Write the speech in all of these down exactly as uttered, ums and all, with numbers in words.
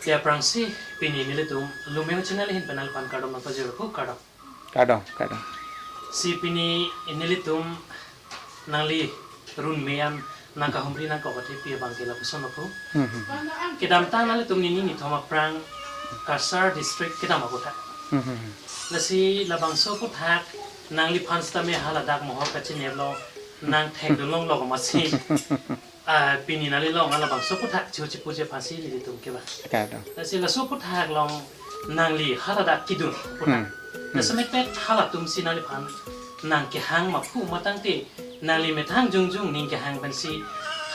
Ya aphrangsi pini nelitum Lumeng channel ahin pen nangliphan kardom nangpajirpo, kardom. Kardom, kardom. Si pini nelitum nangli runme an nangkahumri nangkok athepi abang ke lapuson aphu. Hmm, hmm. Kedamtang nanglitum nini nithom aphrang Cachar district kedam aphuthak. Hmm, hmm, hmm. Lasi labangso aphuthak nangliphan sitame haladak mohor kachinep lo nangthekdun longlok amatsi. Ah, pini nangli along labangso aphuthak chihu chipuji aphansi nelitum ke ba. Kardom. Lasi laso aphuthak along nangli haladak kedun aphuthak. Hmm. Hmm. Laso mepet halatum si nangliphan nangkehang ma phu ma tangte nangli methang jongjong ning kehang pensi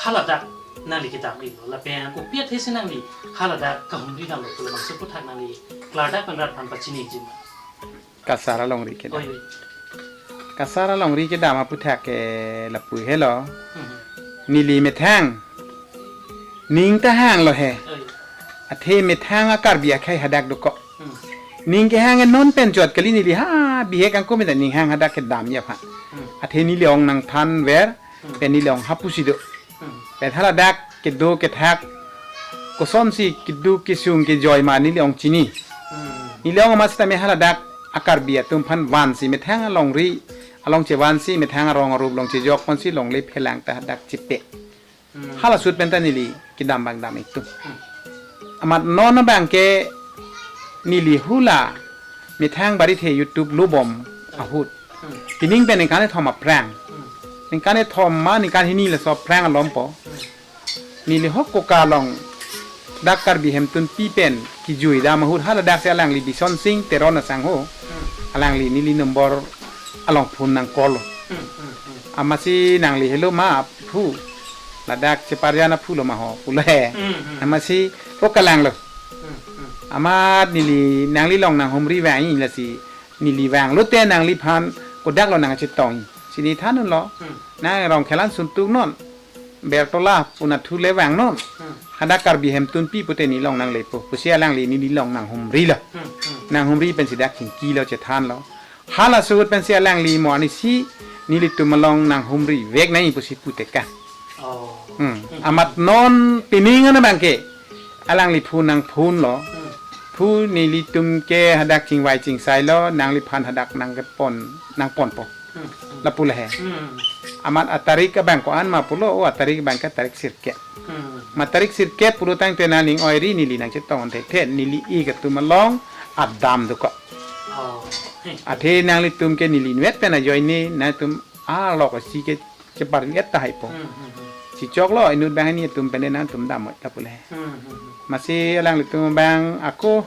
haladak nangli kedam-iklo lapen kopi athe si nangli haladak kahumri damlo pu labangso aphuthak nangli klardak pen rat aphan pachiniji ma. Cachar alongri kedam. Oi, oi. Cachar alongri kedam aphuthak ke lapu helo. Hmm. Neli methang ning ta hanglo he. Oi. Athe methang a-Karbi akhei hadak dokok. Hmm. Ning kehang non pen chot kali, neli ha bihek angko meda ning hang hadak kedamji aphan. Hmm. Athe neli ong nangthanver, hmm, pen neli ong hapusi do. Hmm. Pen haladak kedo kethak kosonsi keduk kesung kejoi ma neli ong chini. Hmm. Neli ong amat sitame haladak a-Karbi atum aphan vansi methang alongri along chevansi methang arong arup along chejok ponsi longle phelang ta hadak chepe. Hmm. Hala ahut pen ta neli kedam abang dam-ik tum. Hmm. Amat non abang ke neli hula methang barit he YouTube lobom ahut. Hmm. Pining pen ningkan kethom aphrang. Hmm. Ningkan kethom ma ningkan hini laso aphrang alompo. Hmm. Neli hok koka along dak Karbi Hemtunpi pen kejui dam ahut haladak si alangli Bisonsing Teron asangho. Hmm. Alangli neli number along phone nang call lo. Hmm, hmm, hmm. Amatsi nangli helo ma aphu. Ladak cheparjan aphu lo ma ho pulo he. Hmm, hmm. Amatsi o kalang lo. Hmm, hmm. Amat neli nangli along nanghumri vang-i lasi neli vanglote nangliphan kodak lo nangchetong. Si neli than-unlo. Hmm. Nang rong khelan suntuk non. Bertola puna thu le vang non. Hmm. Hadak Karbi Hemtunpi pute neli along nanglepo. Pusi alangli neli along nanghumrilo. Hmm, hmm. Nanghumri pensi dak chingkilo chethanlo. Hala ahut pensi alangli mo anisi nelitum along nanghumri vek nai pusi pute ka. Oh. Hmm. Hmm. Amat non pining an abang ke alangli phone nang phone lo. Hmm. Phu nelitum ke hadak chingvai chingsailo, nangliphan hadak nangkepon, nangponpo. Hmm, hmm. Lapu le he. Hmm. Amat atarik abang ko-an ma pulo, o atarik abang ke tarik sirkep. Hmm. Ma tarik sirkep pulo tangte nangning oiri neli nangchetong thekthe, neli ik atum along adam dokok. Oh. Athe nanglitum ke neli inutvet pen ajoine, nangtum alok si ke cheparvi-et tahai po. Hmm, hmm, hmm. Chechoklo, inut banghini atum pen nangtum dam lapu le he. Hmm, hmm, hmm. Amatsi alanglitum abang ako.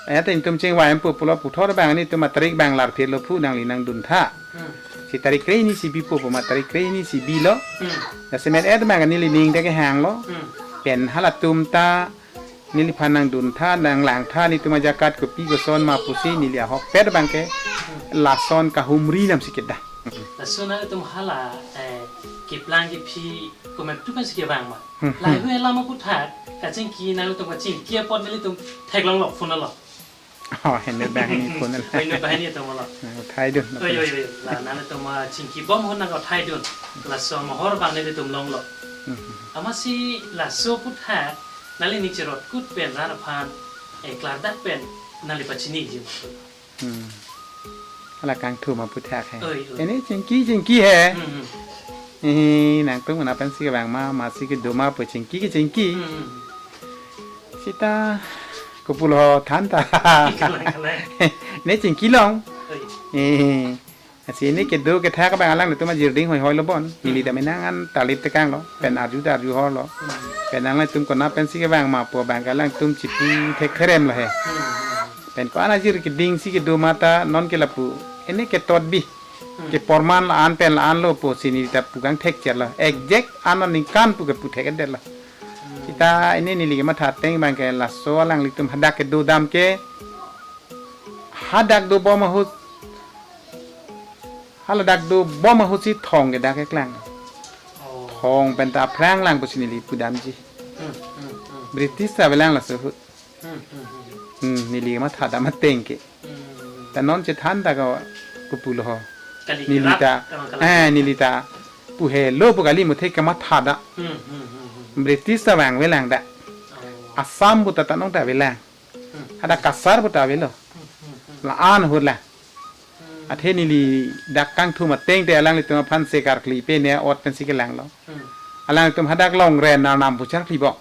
Aya ta nelitum chingvai ampo pulo puthot abang nelitum atarik abang larphirlo phu nangli nangduntha. Hmm. Si tarik krehini si bipo pu ma tarik krehini si bilo. Hmm. Jasemet-et abang neli ning ta kehanglo. Hmm. Pen halatum ta neliphan nangduntha nanglangtha nelitum ajakat kopi koson ma pusi neli ahokpet abang ke. Hmm. Lason kahumri namsi kedo. Laso nangtum hala, eh, keplang kephi komat tu pensi kevang ma. Hmm, hmm. Lahai-hui alam aphuthak kachingki nangtum kachingki apot nelitum theklonglok phone lo. Oh, inut banghini phone lo. Oh, inut banghini atum lo. Nang thaidun. Oi, oi, oi. La nangtum, ah, chingkibom ahut nangthaidun. Laso mohor abang nelitum longlo. Hmm, hmm. Amatsi laso aphuthak nangli ning cherotkut pen rat aphan, eh, klardak pen nangli pachiniji. Hmm. Hala kangthum aphuthak he. Oi, oi. Ene chingki chingki he. Hmm, hmm. Eh, nangtum kona pensi kevang ma, masi kedo ma pu chingki kechingki. Hmm, hmm. Sita kopulo than ta. Kalang, kalang. Ne chingki long. Oi. Eh, asi ne kedo kethak abang alanglitum ajir ding hoi hoi lo bon. Hmm. Neli ta menang an talit tekang lo. Pen arju ta arju hor lo. Hmm. Pen alanglitum kona pensi kevang ma pu abang ke alangtum chipu thek therem lo he. Hmm. Pen ko-an ajir keding si kedo ma ta non ke lapu. Ene ketot bi. Hmm. Ke porman la-an pen la-an lo pusi neli ta pu kangthek chelo. Exact an aningkan pu kepu thek-et detlo. Hmm. Sita ene neli kematha ateng abang ke laso alanglitum hadak kedo dam ke. Hadak dobom ahut. Haladak dobom ahut si thong ke dak keklang. Oh. Thong pen ta aphrang lang pusi neli pudamji. Hmm, hmm, hmm. British ta avelang laso ahut. Hmm, hmm, hmm. Hmm, neli kematha dam ateng ke. Hmm. Ta non chethan ta ko kopulo ho. Kali neli rat ta, ta kalang. Eh, neli ta pu helo pu kali muthe kematha da. Hmm, hmm, hmm, hmm. British ta vang avelang da. Oh. Assam puta ta nong ta avelang. Hmm. Hadak Cachar puta avelo. Hmm, hmm, hmm. La-an ahut lang. Hmm. Athe neli dak kangthum ateng te alanglitum aphan se karkli pe ne ot pensi kelanglo. Hmm. Alanglitum hadak Longren Arnam pu charkli bom.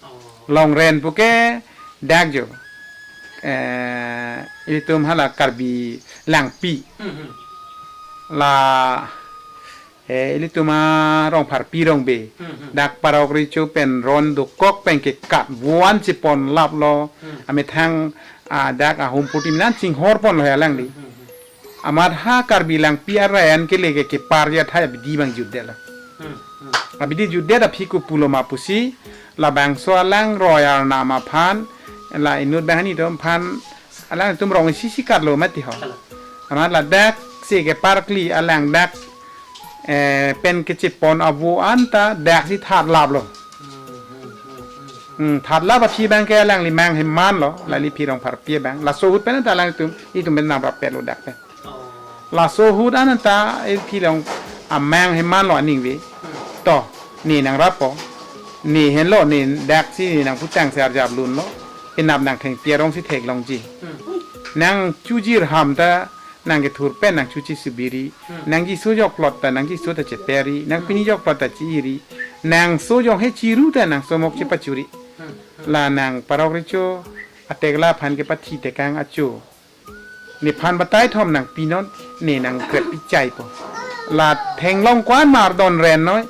Oh. Longren pu ke dak jo. Eh, ilitum hala Karbi Langpi. Hmm, hmm. La, eh, ilitum a Rongpharpi Rongbe. Hmm, hmm. Dak Parok Recho pen ron dokok pen ke kat vuan chepon laplo. Hmm. Amethang, ah, dak ahum puti minan chinghor ponlo he alangli. Hmm, hmm, hmm. Amat ha Karbi Langpi arain ke leke kepar ya thai abidi abang jutdetlo. Hmm, hmm. Abidi jutdet aphi kopulo ma pusi, labangso alang roi Arnam aphan, la inut banghini atum aphan, alangtum rong isi isi katlo mati ho. Kala. Amat ladak se keparkli alang dak, eh, pen kechepon avo anta dak si that laplo. Hmm, hmm, hmm, hmm, hmm. Hmm, that lap aphi abang ke alangli mang hemanlo, la Hmm. ili phi Rongpharpi abang. Laso ahut pen ta alangtum, itum pen nang rapetlo dak pen. Oh. Laso ahut an ta ili phi long amang hemanlo aning ave. Hmm. To, ne nang rappo. Ne henlo, ne dak si ne nangputang si arjap lunlo. Penap nang thengpi arong si theklongji. Hmm. Nang chojir ham ta nang kethur pen nang chochi subiri. Hmm. Nang jiso jokplot ta nang jiso ta cheperi. Nang Hmm. pini jokplot ta chi-iri. Nang so jong he chiru ta nang somok chepachuri. Hmm. Hmm. La nang Parok Recho atekla aphan kepathi tekang acho. Nephan batai thom nangpinon, ne nang krep pichaipo. La theklong ko-an mardon ren noi,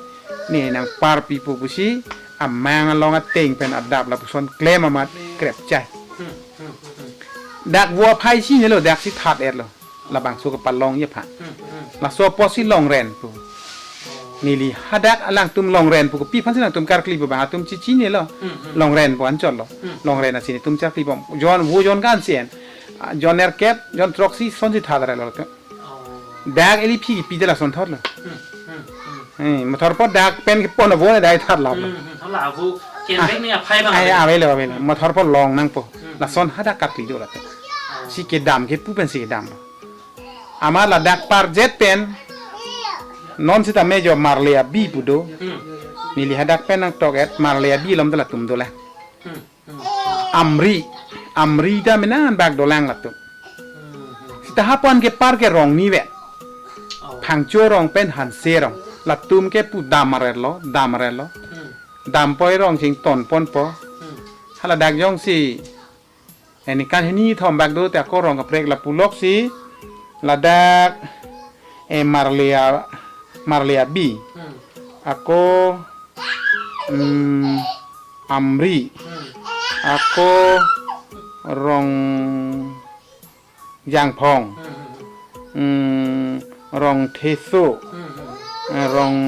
ne nang parpipo pusi, amang along ateng pen adap lapuson klem amat krep chai. Hmm, hmm, hmm. Dak vo aphai si nelo, dak si that-etlo. Labangso kepalongji aphan. Hmm, hmm. Laso apotsi Longren pu. Neli hadak alangtum Longren pu kopi aphansi nangtum karkli pu abang atum chichinilo. Hmm, hmm. Longren pu anchotlo. Hmm. Longren asi netum charkli bom. Jon vo jon kan sien. Ah, jon nerkep, jon throksi sonsi thatra lo. Oh. Dak ili phi kipi de lason thotlo. Hmm, hmm, hmm. Eh, mothor po dak pen kepon avo ne dak that laplo. Hmm, hmm. Hala avo. Ken Ah. bek ni aphai abang Ai, ave. Avelo, avelo. Mothor po long nangpo. Hmm, hmm. Lason hadak karkli do latum. Oh. Si kedam kepu pensi kedamlo. Amat ladak parjet pen non sitame jo Marle Abi pu do. Hmm. Neli hadak pen nangtok-et Marle Abi alom ta latum dolang. Hmm. Hmm. Amri, Amri ta minan bak dolang latum. Hmm. Sita hapu-an kepar ke rong ni ave. Oh. Phangcho rong pen Hanse rong. Latum ke pu dam arelo, dam arelo. Hmm. Dampoi rong chington ponpo. Hmm. Hala dak jongsi Eni kan hini thom bak do te ako rong kaprek lapuloksi ladak, eh, Marle A, Marle Abi. Hmm. Ako, mm, Amri. Hmm. Ako Rong Jangphong. Hmm, hmm, hmm. Mm, Rong Theso. Hmm, hmm, hmm. Eh, Rong,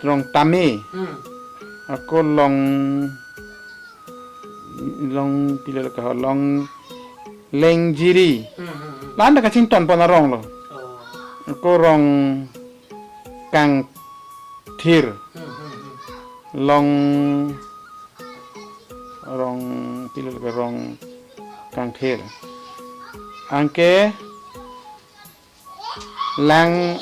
Rong Tame. Hmm. Ako Long Long pilo lo kaho, Long Lengjiri. Hmm, hmm, hmm. La-an ta kachington pon arong lo. Oh. Ako Rong Kangthir. Hmm, hmm, hmm. Long, Rong pilo lo kaho, Rong Kangthir. Anke Lang,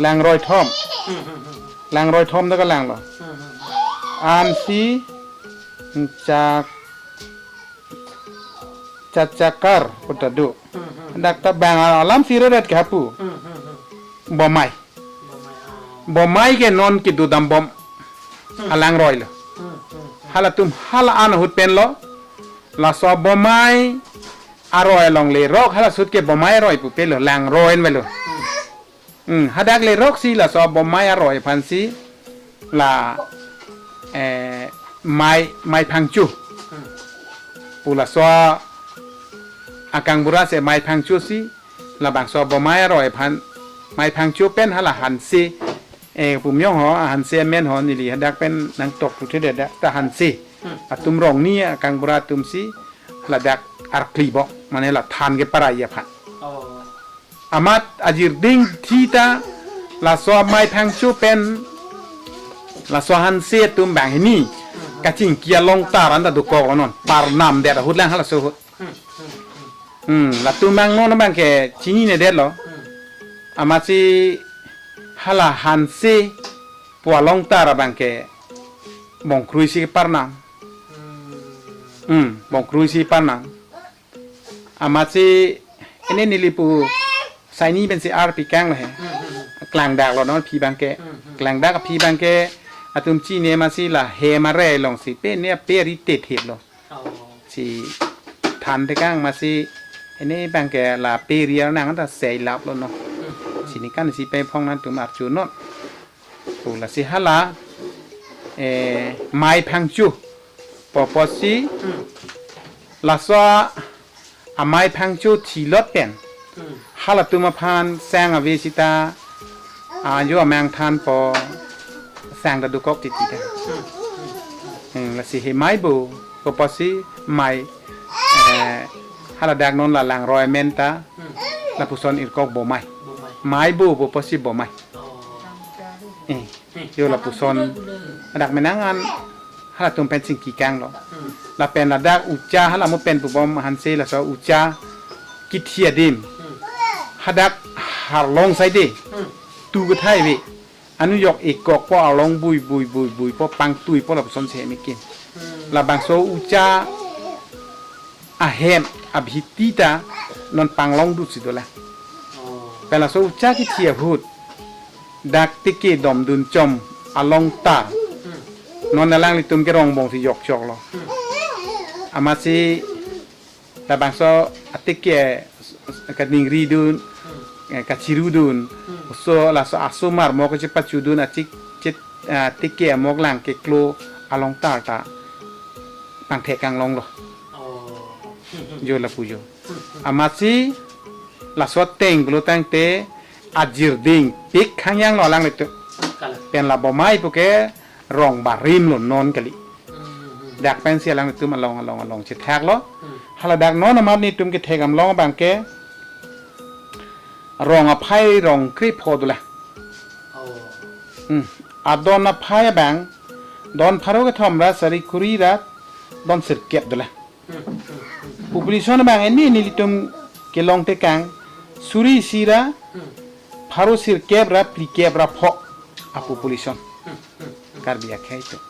Langroi Thom. Hmm, hmm, hmm. Langroi Thom ta kalang lo. Hmm, hmm, hmm. Ansi Chak, Chachakar pu ta do. Hmm, hmm. Dak ta bang alam si reret ke hapu. Hmm, hmm, hmm. Bomai. Bomai, ah. Bomai ke non kedodam bom. Hmm. Alangroi lo. Hmm, hmm, hmm. Halatum hala-an ahut pen lo. Laso Bomai aroi along lerok hala ahut ke Bomai aroi pupe lo, Langroi an avelo. Hmm. Hmm, hadak leroksi laso Bomai aroi aphansi la, eh, Mai, Mai Phangcho. Hmm. Pu laso akangbura si Mai Phangcho si labangso Bomai aroi aphan Mai Phangcho pen hala Hanse, eh, pumyong ho, Hanse amen ho, neli hadak pen nangtok puthe de dak ta Hanse. Hmm. Atum rong ni akangbura atum si ladak arkli bom, mane la than keparai aphan. Oh. Amat ajirding thita laso Mai Phangcho pen laso Hanse atum banghini kachingki along taran ta dokok lo non, parnam det ahut lang halaso ahut. Hmm, hmm, hmm. Hmm, latum bang non bang ke chinine det lo. Hmm. Amatsi hala Hanse pu alongtar abangke bongkrui si parnam. Hmm. Hmm, bongkrui si parnam. Amatsi ini neli pu saini pensi arpi kanglo he. Hmm, hmm, hmm. Klangdaklo non aphi abangke. Hmm, hmm. Klangdak aphi abangke atum chini amatsi la hem arei alongsi pe ne pe ri te thip lo. Oh. Si than tekang amatsi ini abangke la pe ri arnang ta sei laplo non. Hmm, hmm. Si ningkan isi pen phong nangtum arjunon. Pu lasi hala, eh, Mai Phangcho pu apotsi, hmm, laso Amai Phangcho thilot pen, hmm, halatum aphan sang ave sita, ajo amang thanpo, sang ta dokok titi ta. Hmm, hmm, hmm. Hmm, lasi he Maibo pu apotsi Mai, eh, haladak non la langroi amen ta, hmm, lapuson irkok Bomai. Bomai. Maibo pu apotsi Bomai. Oh. Eh, hmm, yo lapuson. Adak menang an halatum pen chingki kanglo. Hmm. Lapen ladak ucha hala mo pen pubom hanse laso ucha kithi adim. Hmm. Hadak harlong saide. Hmm. Tu kethai ave. Anu yok ikok po along bui bui bui bui po pangtui po lapuson se mekin. Hmm. Labangso ucha ahem abhiti ta non panglong dut si dolang. Oh. Pen laso ucha kithi ahut dak teke domdun chom alongtar. Hmm. Non alanglitum ke rongbong si yok choklo. Hmm. Amatsi labangso ateke kaningri dun, hmm, eh, kachiru dun. Hmm. So laso asomar mo kachepachudun achik chit, ah, teke amoklang keklo alongtar ta pangthek kanglonglo. Oh. Jo lapu jo. Amatsi laso ateng pulo tangte ajir dingpik khangyanglo alanglitum. Kalang. Pen la Bomai pu ke rong barim lo non kali. Hmm, hmm. Dak pensi alanglitum along along along chethaklo. Hmm. Haladak non amat nelitum kethek damlong abangke rong aphai rong krepho dolang. Oh. Hmm. Adon aphai abang don pharo kethom ra sari kuri ra don sirkep dolang. Hmm, hmm, hmm. Population abang ini nelitum kelong tekang suri isi ra, hmm, pharo sirkep ra phlikep ra pho apopulation. Hmm, hmm, hmm. Karbi akhei atum.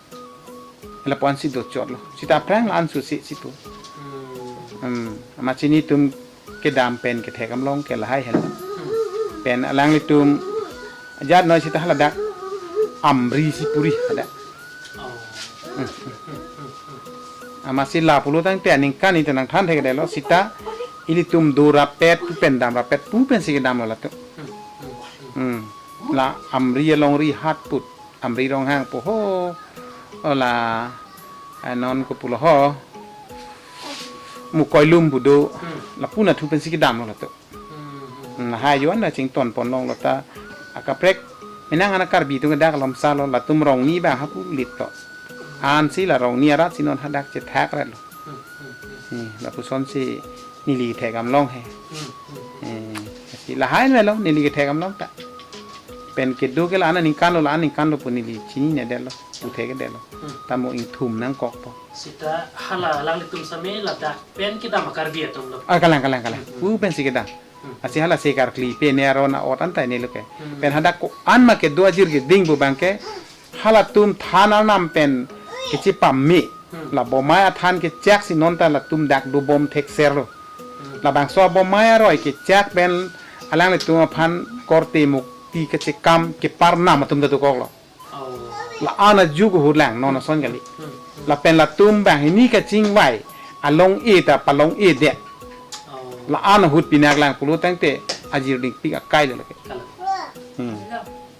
Lapu-an si dochotlo. Sita aphrang la-an susi situ. Hmm. Hmm. Amatsi nelitum kedam pen kethek damlong ke lahai helo. Hmm. Pen alanglitum ajat noi sita haladak Amri si puri hadak. Oh. Hmm. Amatsi lapulo tangte aningkan ita nangthan thekdetlo sita ilitum do rapet pu pen dam rapet pu pensi kedamlo latum. Hmm. Hmm. Hmm. La Amri alongri hat put. Amri Ronghang pu ho. Ola, eh, non ko pulo ho. Mukoilum pu do. Hmm. Lapu nathu pensi kedamlo latum. Hmm. Hmm, lahai ajoine chington ponlonglo ta. Akaprek menang ana Karbi atum ke dak lomsalo latum rongni abang hapu lip to. Ansi la rongni arat si non hadak chethak relo. Hmm, hmm, hmm. Hmm, lapuson si neli kethek damlong he. Hmm, hmm, hmm. Eh, si lahai melo neli kethek damlong ta. Pen kedo ke la-an aningkanlo, la-an aningkanlo pu neli chininedetlo, pu thekdetlo. Hmm. Tamo ingthum nangkokpo. Sita hala alanglitum same ladak pen kedam a-Karbi atumlo. Ah, kalang, kalang, kalang. Hmm, hmm. Pu pensi kedam. Hmm. Ansi hala se karkli pe ne aron a-ot anta nelo ke. Hmm. Pen hadak ko-an ma kedo ajir keding pu abangke halatum than arnam pen kechepame. Hmm. La Bomai athan kechak si non ta latum dak dobom thekserlo. Hmm. Labangso Bomai aroi kechak pen alanglitum aphan korte mukti kachekam keparnam atum ta dokoklo. Oh. La-an ajuk ahut lang non ason kali. Hmm. Hmm. Lapen latum banghini kachingvai along-e ta palong-edet. Oh. La-an ahut pinak lang pulo tangte ajir dingpik akai lo lake. Kalang. Hmm.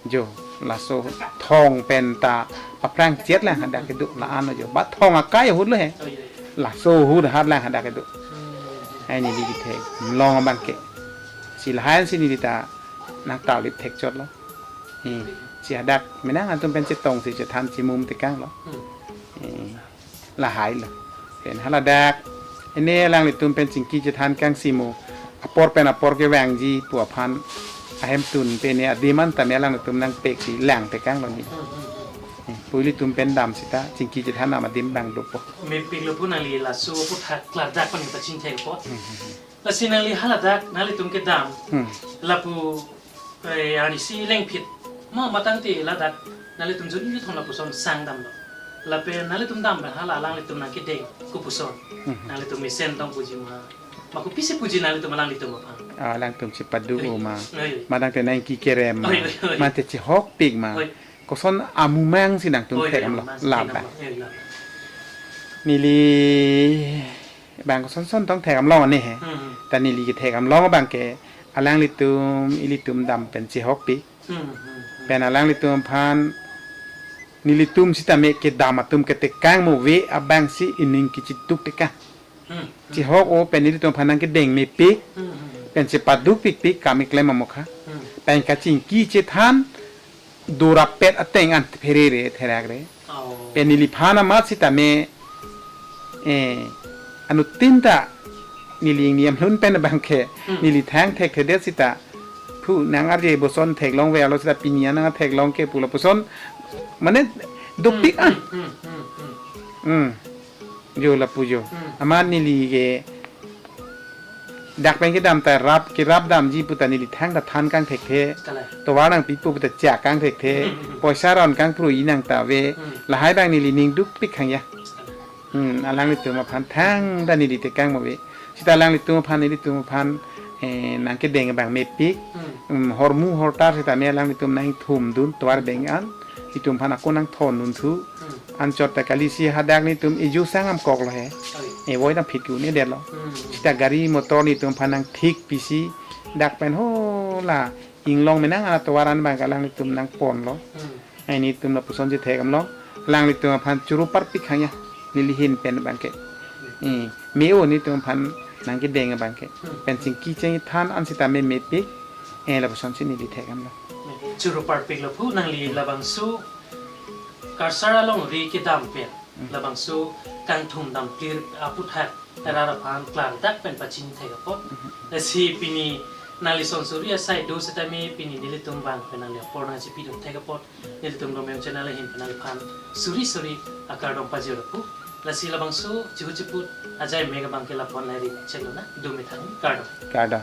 Jo, laso thong pen ta paphrang chet lang hadak kedo la-an jo. Ba thong akai ahut lo he. Oh, iya, iya. Laso ahut hat lang hadak kedo. Hmm. Hai neli kethek damlong abangke. Si lahai si neli ta nangtalip thekchotlo. Hmm. Si hadak menang atum pen chetong si chethan chimum tekanglo. Hmm. Hmm. Lahailo. Pen haladak ini alanglitum pen chingki chethan kangsi mo apor pen apor kevangji pu aphan ahemtun pen ne adim an tame alanglitum nangpek si lang tekanglo ni. Hmm, hmm, hmm. Eh, pu ilitum pen dam sita chingki chethan nam adim abang dopo. Mepiklo pu nangli laso aphuthak klardak pen pachingthekpo. Hmm, hmm, hmm. Lasi nangli haladak nanglitum kedam. Hmm. Lapu, eh, arnisi lengphit. Ma matangte ladak Nanglitum jun ju thong lapuson sang damlo. Lapen nanglitum dam pen hala alanglitum nangkedeng kopuson. Mhm. Nanglitum mesen tong puji ma. Ma kopisi puji nanglitum alanglitum aphan. Ah, alangtum chepaduk Oi. o ma. Oi, oi. Ma tangte nangkekerem ma. Oi, oi, oi. Ma te chehokpik ma. Oi. Koson amumang si nangtum Oi, thek oi, amlo. amumang si Lap thek ba. amlo. Oi, lap. Neli bang koson son tong thek amlo ne he. Hmm. Ta neli kethek amlo abang ke alanglitum ilitum dam pen chehokpik. Hmm, hmm, hmm. Pen alanglitum aphan nelitum sitame kedam atum ketekang mo ave abang si ining kechiduk tekang. Hmm, hmm. Chehok o pen nelitum aphan nangkedeng mepik. Hmm, hmm. Pen chepaduk pikpik kam keklem amokha. Hmm. Pen kachingki chethan dorapet ateng an pherere therakre. Oh. Pen neliphan amat sitame, eh, anuttin ta neli ingni amlun pen abang ke, Hmm. neli thang thekthedet sita. Phu nang arje boson theklong ve alo sita pini an nang theklong ke pu lapuson. Mane dopik Hmm, an. hmm, hmm, hmm, hmm. Hmm. Jo lapu jo. Hmm. Amat neli ke dak pen kedam ta rap kerap damji pu ta neli thang ta than kangthekthe. Kalang. Tovar nangpipo pu ta chak kangthekthe. Hmm, hmm, hmm. Poisa ron kangphrui nang ta ave. Hmm. Lahai abang neli ning dukpik khang ya. Kalang. Hmm, alanglitum aphan thangta neli tekang mo ave. Sita alanglitum aphan nelitum aphan, eh, nangkedeng abang mepik. Hmm. Hmm, hormu hortar sitame alanglitum nangthumdun tovar beng an. Itum aphan ako nangthondun thu. Hmm. Anchot ta kali si hadak nelitum ejo sang amkok lo he. Oi. E voi dam phit ku ne det lo. Hmm. Sita gari motor nelitum aphan nangthik pisi dak pen ho la inglong menang ana tovar an abang ke alanglitum nangponlo. Hmm. Ai nelitum lapuson chethek amlo. Alanglitum aphan churu parpik khang ya. Neli ahin pen abang ke. Hmm. Eh, me-o nelitum aphan nangkedeng abang ke. Hmm. Pen chingki chengthan an sitame mepik. Eh, lapuson si neli thek amlo. Churu parpik lo phu nangli labangso Karsar alongri kedam pen. Hmm. Labangso kangthum dam plir aputhak rat aphan klardak pen pachini thek apot. Mhm. Lasi pini nangli son suri asai do setame pini nelitum bang pen nangli apor nangchipidun thek apot. Nelitum Domeng channel ahin pen nangliphan suri suri akardom pajir aphu. Lasi labangso chihu chiput ajai mega bang ke lapu-an lahai ri chek lonang, dum methang kardom. Kardom.